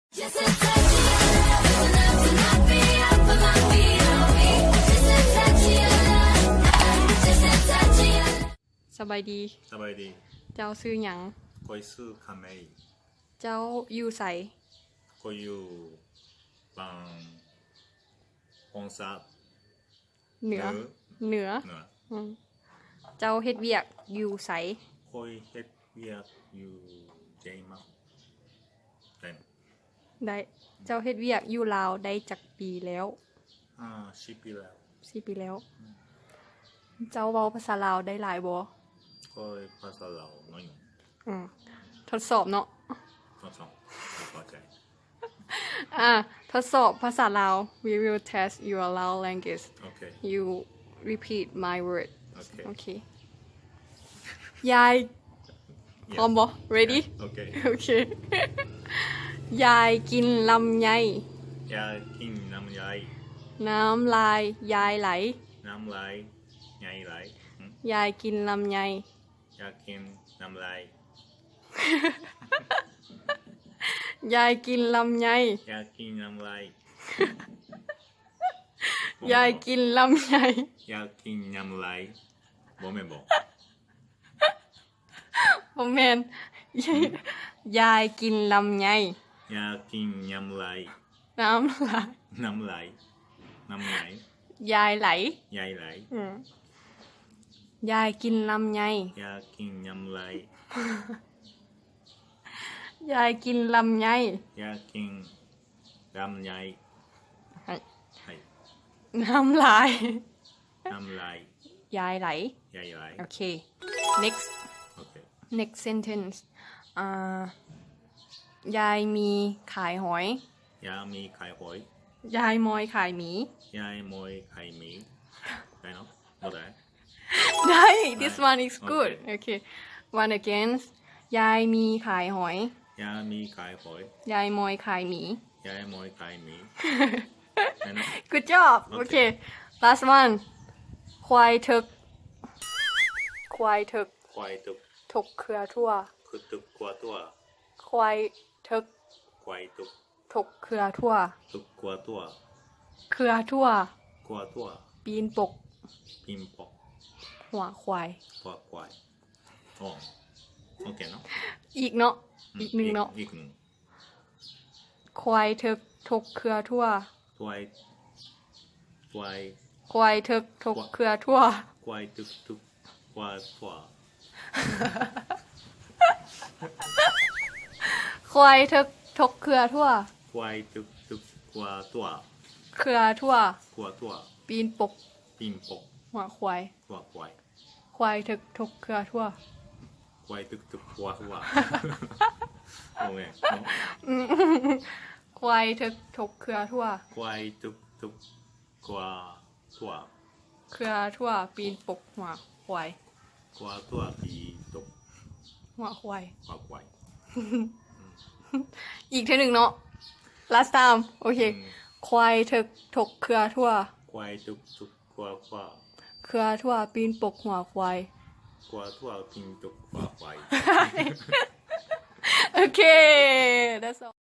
ສະບາຍດີ. ສະບາຍດີ. ເຈົ້າຊື່ຫຍັງ? ຂ້ອຍຊື່ຄາເມຍ. ເຈົ້າຢູ່ໃສ? ຂ້ອຍຢູ່ບາງ ໂຮງສາ ເໜືອ. ເໜືອ. ເໜືອ. ເຈົ້າເຮັດວຽກຢູ່ໃສ? ຂ້ອຍເຮັດວຽກຢູ່ເດນມາກ. ໄດ້. ເຈົ້າເຮັດວຽກຢູ່ລາວໄດ້ຈັກປີແລ້ວ? ອ່າ ສີ່ປີແລ້ວ. ສີ່ປີແລ້ວ. ເຈົ້າເວົ້າພາສາລາວໄດ້ຫຼາຍບໍ່? ຂ້ອຍພາສາລາວໜ້ອຍໜຶ່ງ. ອືມ ທົດສອບເນາະ. ທົດສອບ. ເຂົ້າໃຈ. ອ່າ ທົດສອບພາສາລາວ. We will test your Lao language. Okay. You repeat my word. Okay. Okay. ຍາຍ Yes. ພ້ອມບໍ່? Ready? Yeah. Okay. Okay. ຍາຍກິນລຳໄຍ. ຍາຍກິນລຳໄຍ. ນ້ຳລາຍຍາຍໄຫຼ. ນ້ຳລາຍຍາຍໄຫຼ. ຫຶ? ຍາຍກິນລຳໄຍ. ຢາຍກິນນ້ຳລາຍ. ຍາຍກິນລຳໄຍ. ຢາຍກິນນ້ຳລາຍ. ຍາຍກິນລຳໄຍ. ຢາຍກິນນ້ຳລາຍ. ບໍ່ແມ່ນບໍ່? ບໍ່ແມ່ນ. ຫຶ? ຍາຍກິນລຳໄຍ. ຢາຍກິນນ້ຳລາຍ. ນ້ຳລາຍ. ນ້ຳລາຍ. ນ້ຳລາຍ. ຍາຍໄຫຼ. ຍາຍໄຫຼ. ອືມ. ຍາຍກິນລຳໄຍ. ຢາຍກິນນ້ຳລາຍ. ຍາຍກິນລຳໄຍ. ຢາຍກິນລຳໄຍ. ໃຫ້ ໃຫ້ ນ້ຳລາຍ. ນ້ຳລາຍ. ຍາຍໄຫຼ. ຍາຍໄຫຼ. ໂອເຄ. Next. ໂອເຄ. Next sentence. ອ່າ ຍາຍມີຂາຍຫອຍ. ຍາຍມີຂາຍຫອຍ. ຍາຍມອຍຂາຍໝີ. ຍາຍມອຍຂາຍໝີ. ໄດ້ເນາະ? ບໍ່ໄດ້? ໄດ້. This one is good. ໂອເຄ. One again. ຍາຍມີຂາຍຫອຍ. ຍາຍມີຂາຍຫອຍ. ຍາຍມອຍຂາຍໝີ. ຍາຍມອຍຂາຍໝີ. ໄດ້ເນາະ? Good job. ໂອເຄ. Last one. ຄວາຍເຖິກ. ຄວາຍເຖິກ. ຄວາຍເຖິກ. ທົກເຄືອທົ່ວ. ຄື ທົກເຄືອທົ່ວ. ຄວາຍເຖິກ. ຄວາຍເຖິກ. ທົກເຄືອທົ່ວ. ທົກເຄືອທົ່ວ. ເຄືອທົ່ວ. ເຄືອທົ່ວ. ປີນປົກ. ປີນປົກ. ຫົວຄວາຍ. ຫົວຄວາຍ. ອໍ ໂອເຄເນາະ. ອີກເນາະ. ອືມ ອີກໜຶ່ງເນາະ. ອີກ ອີກໜຶ່ງ. ຄວາຍເຖິກ ທົກເຄືອທົ່ວ. ຄວາຍ ຄວາຍ ຄວາຍເຖິກ ທົກເຄືອທົ່ວ. ຄວາຍເຖິກ ທົກເຄືອທົ່ວ. ຄວາຍເຖິກ ທົກເຄືອທົ່ວ. ຄວາຍເຖິກ ທົກເຄືອທົ່ວ. ເຄືອທົ່ວ. ເຄືອທົ່ວ. ປີນປົກ. ປີນປົກ. ຫົວຄວາຍ. ຫົວຄວາຍ. ຄວາຍເຖິກ ທົກເຄືອທົ່ວ. ຄວາຍເຖິກ ທົກເຄືອທົ່ວ. ໂອເຄເນາະ. ອືມ ຄວາຍເຖິກ ທົກເຄືອທົ່ວ. ຄວາຍເຖິກ ທົກເຄືອທົ່ວ. ເຄືອທົ່ວ ປີນປົກ ຫົວຄວາຍ. ເຄືອທົ່ວ ປີນປົກ ຫົວຄວາຍ. ຫົວຄວາຍ. ອີກເທື່ອໜຶ່ງເນາະ. Last time. ໂອເຄ. ອືມ ຄວາຍເຖິກ ທົກເຄືອທົ່ວ. ຄວາຍເຖິກ ທົກ ເຄືອທົ່ວ. ເຄືອທົ່ວ ປີນປົກ ຫົວຄວາຍ. ເຄືອທົ່ວ ປີນປົກ ຫົວຄວາຍ. ໂອເຄ that's all.